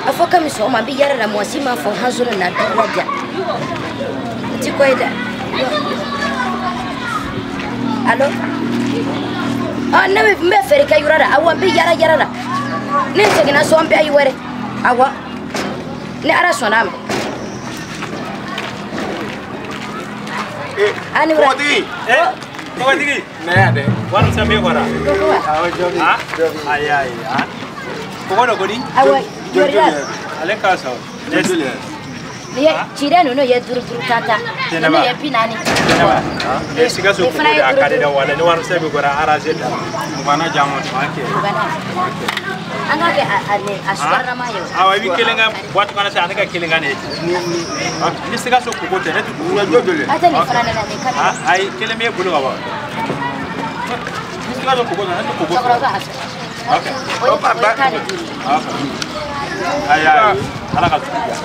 A fɔ kami sɔgɔma n bɛ yaala la mɔgɔ si m'a fɔ hanso na dugu la diya. N ti kɔ ye dɛ. Allo? Ah, ne bɛ n bɛ feere kɛ yɔrɔ la. Awɔ, n bɛ yaala yaala la. Ni n seginna so n bɛ ayi wɛrɛ. Awɔ. Ni Ala sɔnna a ma. Ani wura. Kɔgɔtigi. Kɔgɔtigi. Ne y'a dɛ. Wari misɛn b'e kɔrɔ. Kɔgɔ wa? Awɔ, jɔbi. Ayi ayi. Kɔgɔ dɔ ko di? Awɔ, yorida. Ale ka sɔn. Ni ye ciden ninnu ye duuru duuru tan tan. Ninnu ye 40. Jɛnɛba. Ne Sikaso koko de a ka di dɛ wala ni wari misɛn b'i kɔrɔ arranger da. Mugan na jama tuma kɛ. Mugan na. An k'a kɛ a sukarama ye o. Awɔ, i bɛ kelen kɛ boîte kɔnɔ sisan ani ka kelen kɛ nin ye. Ni Sikaso koko tɛ ne tɛ koko. A tɛ nin fana ne la nin ka di. Ayi, kelen b'e bolo ka ban. Ni Sikaso koko tɛ ne tɛ koko. Cɛkɔrɔba a fɛ. Ok. O ye 15 ye. Ayi ayi, Ala ka sugu diya.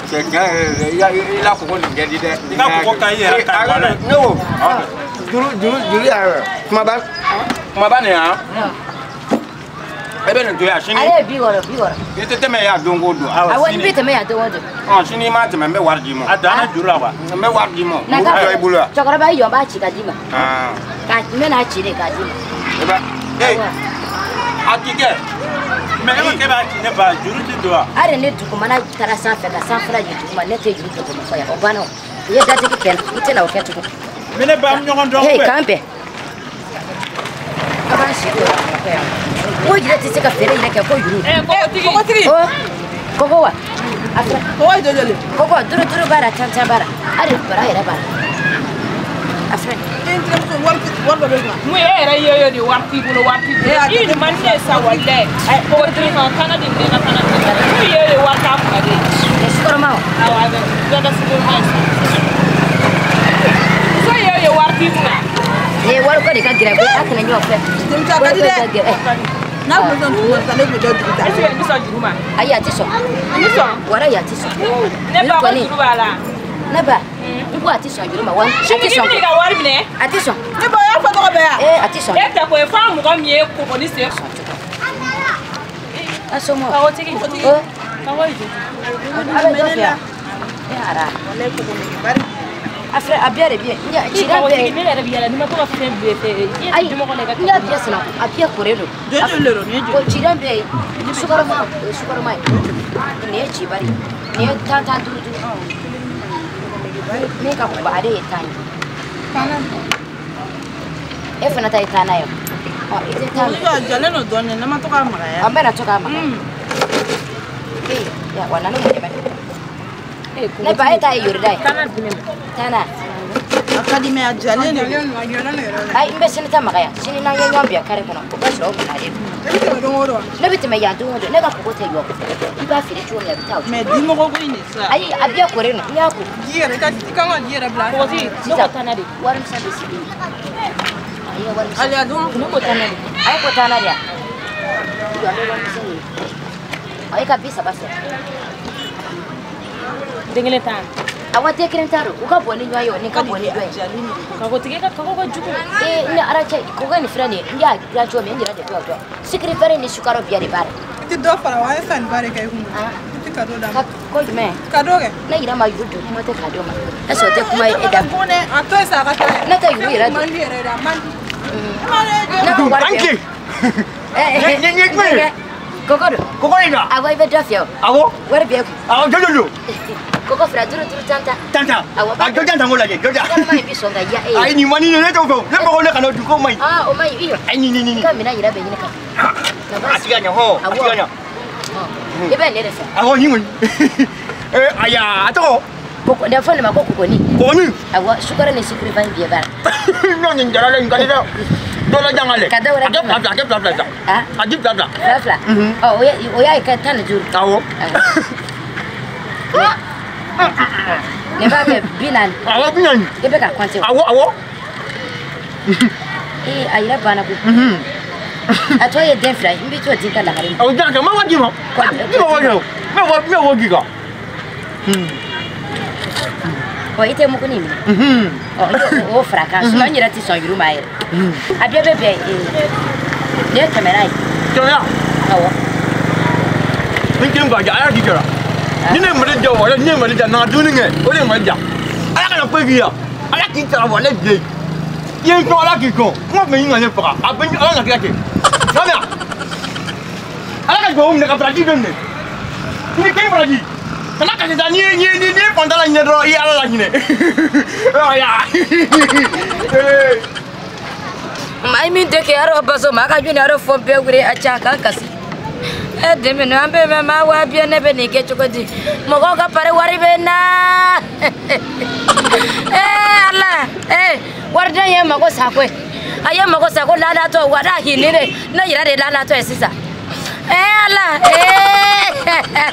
Cɛ tiɲɛ yɛrɛ i la koko nin kɛ di dɛ. I ka koko ka ɲi yɛrɛ ka ɲi walayi. Ne ko juru juru juru yɛrɛ kumaba kumaba nin yan. E bɛ nin to yan sini. Ale ye 60 60. I tɛ tɛmɛ yan don o don. Awɔ, n bɛ tɛmɛ yan don o don. Ɔ sini i ma tɛmɛ n bɛ wari d'i ma. A danna juru la quoi. N bɛ wari d'i ma. Muru jɔ i bolo yan. Cɛkɔrɔba i jɔ n b'a ci ka d'i ma. Ka n bɛ n'a ci de k'a d'i ma. E bɛ ee a ti kɛ. Mais e ko k'e b'a ci ne ba juru ti don wa. Hali ni dugumana taara sanfɛ ka sanfɛla jigin duguma ne tɛ juru don Bamakɔ yan o banna o. I ye datigi kɛ n na i tɛna o kɛ tugun. Mais ne ba an bɛ ɲɔgɔn dɔn koyi. K'an bɛn. A b'an si to Bamakɔ yan. Ko yɛrɛ tɛ se ka feere yɛrɛ kɛ ko juru. Kɔgɔtigi. Kɔgɔ wa? A filɛ. Kɔgɔ ye joli joli? Kɔgɔ duuru duuru b'a la tan tan b'a la hali bara yɛrɛ b'a la. A filɛ. E n terimuso wari dɔ bɛ kun. Mun e yɛrɛ ye de wari t'i bolo wari t'i bolo. I ɲuman ne sa walayi. Kɔgɔtigi kan kana di ne ka kana di ne. Mun ye de wari t'a kunna de. Sukɔrɔma o. Awɔ a bɛ dɔ ka sukɔrɔma ye. Muso ye wari t'i kunna. Ee wari ko de ka gɛlɛn koyi a kana ɲɔgɔn fɛ. Denmuso a ka di dɛ. N'a kun bɛ sɔn juru ma sisan ne kun bɛ dɔ juru ta. Est-ce que nin bɛ sɔn juru ma? Ayi a tɛ sɔn. A tɛ sɔn? Walayi a tɛ sɔn. Ne ba ko juru b'a la. Ne ba n ko a tɛ sɔn juru ma wa a tɛ Sini sɔn. i bɛ n'i ka wari minɛ. A tɛ sɔn. Ne ba o y'a fɔ tɔgɔ bɛɛ yan. Ee a tɛ sɔn. E tɛ ko ye f'a mɔgɔ min ye kɔgɔ ni sen. A somɔgɔ. Kɔgɔtigi. O. Kɔgɔ ye joli? A bɛ dɔ fɛ yan. E ara. A filɛ a bɛɛ de bɛ yen. Ciden bɛɛ. Kɔgɔtigi ne yɛrɛ bɛ yala n'i ma to ka fɛn bɛɛ fɛ i Ayi ye dimɔgɔ la i ka. n y'a bɛɛ sɛnɛ a bɛɛ koren don. Joli joli de don nin ye joli? O ciden bɛɛ ye sukaroma o ye sukaroma ye. Nin ye cibali ye. Nin ye tan tan duuru duuru. Min ka kunba ale ye 10 ye. E fana ta ye 10 na ye. Ɔ i tɛ 10 minɛ. A jalen don dɔɔnin ne ma to k'a magaya. An bɛna to k'a magaya. Ee ya wa na ni mun dɛmɛ. Ne ba e ta ye yorida ye. Tana di ne ma. Tana. A ka di mais a jalen de don. Ayi n bɛ sini ta magaya. Sini n'an ye ɲɔgɔn bila kare kɔnɔ o b'a sɔrɔ o mɔnalen don. E bɛ tɛmɛ don o don wa? Ne bɛ tɛmɛ yan don o don ne ka koko tɛ yɔ. I b'a feere cogo min a bɛ taa o cogo. Mais dimɔgɔ ko in de sisan. Ayi a bɛɛ koren don n y'a ko. Ji yɛrɛ i kan ka ji yɛrɛ bila. Kɔgɔtigi ne ko tana de. Wari misɛn bɛ sigi yen. Ayi wari misɛn. Ali a dun. Ne ko tana de. A ye ko tana de yan. I jɔ an bɛ wari misɛn ɲini. Ɔ e ka 30 sɔrɔ. Den kelen tan. Awɔ den kelen ta don u ka bɔn ni ɲɔgɔn ye o ni ka bɔn ni dɔ ye. Kɔgɔtigi ka kɔgɔ ka jugu. Ee ni Ala cɛ kɔgɔ nin filɛ nin ye n y'a dilan cogo min n yɛrɛ de b'o dɔn. Sikiri fɛrɛ ni sukaro bɛɛ de b'a la. I tɛ dɔ fara wa an ye sanniba de kɛ i kun. I tɛ cadeau d'a ma. Ko jumɛn? Cadeau kɛ. Ne yɛrɛ ma juru don kuma tɛ cadeau ma. Est-ce que o tɛ kuma ye e da? A to yen sa a ka taa yɛrɛ. Ne tɛ juru yɛrɛ don. Man di yɛrɛ de a man di. Ne ka wari bɛɛ. Nin ye jumɛn ye? Kɔgɔ don. Kɔgɔ in na? Awɔ i bɛ dɔ fiyɛ o. Awɔ. Wari b'e kun. Awɔ joli don? Kɔgɔ fila duuru duuru tan tan. Tan tan. Awɔ. A jɔjan tan ko lajɛ jɔjan. Sukaro in bɛ sɔn ka diya e ye. Ayi nin man di ne t'o fɛ o. Ne mago ne kana dun k'o man ɲi. Aa o man ɲi i jɔ. Ayi nin nin. I ka minɛn yɛrɛ bɛ ɲini ka. A ti ka ɲɛ hɔn a ti ka ɲɛ. I bɛ nin de fɛ. Awɔ nin kɔni. Ee ayi a tɔgɔ. Koko ne fɔ nin ma ko kokoni. Kokoni. Awɔ sukaro ni sikiri fan bɛɛ b'a la. N'o nin jara la nin ka di dɛ. Dɔ la jan ale. Ka dɔ wɛrɛ d'i ma. A kɛ fila fila a kɛ fila fila sa. A di fila fila. Fila fila. Ɔ o y'a ye ka 15. Awɔ. Ne b'a kɛ 40. Awɔ 40. I bɛ ka compter. Awɔ awɔ. Ee a yɛrɛ banna koyi. A tɔ ye den 2 ye n bɛ t'o di n ka lagare ma. Awɔ jan kɛ n ma wari d'i ma. D'i ma wari di n bɛ wari d'i kan. Ɔ i tɛ mugunin minɛ. Ɔ i y'o fara a kan sinon n yɛrɛ tɛ sɔn juru ma yɛrɛ. A bɛɛ bɛ bɛn nin ye 100 ye. 100? Awɔ. Ni kin ba ja ala k'i kɛra. Ni ne mali ja wala ni ne mali ja na dumuni kɛ o de ye mali ja. Ala kana foyi k'i la. Ala k'i sara wala bilen. I ye n kɔn ala k'i kɔn. Kuma tun bɛ ɲini ka ne faga. A bɛ ala na kira kɛ. Faamuya. Ala ka dugawu minɛ ka baraji bɛ minɛ. Ni kɛ baraji. Kana kasi sa n'i ye fantan lahinɛ dɔrɔn i ye ala lahinɛ. Aya. Maa min tɛ kɛ yɔrɔ baso maa ka jɔn yɔrɔ fɔ bɛɛ wele a ca k'an kasi. E dɛmɛ an bɛ mɛ maa waa bi ne bɛ nin kɛ cogo di mɔgɔw ka pari wari bɛ na. Ee ala ee wariden ye mago sa koyi a ye mago sa ko ladatɔ wa da hinɛ ne yɛrɛ de ladatɔ ye sisan. Ee ala ee.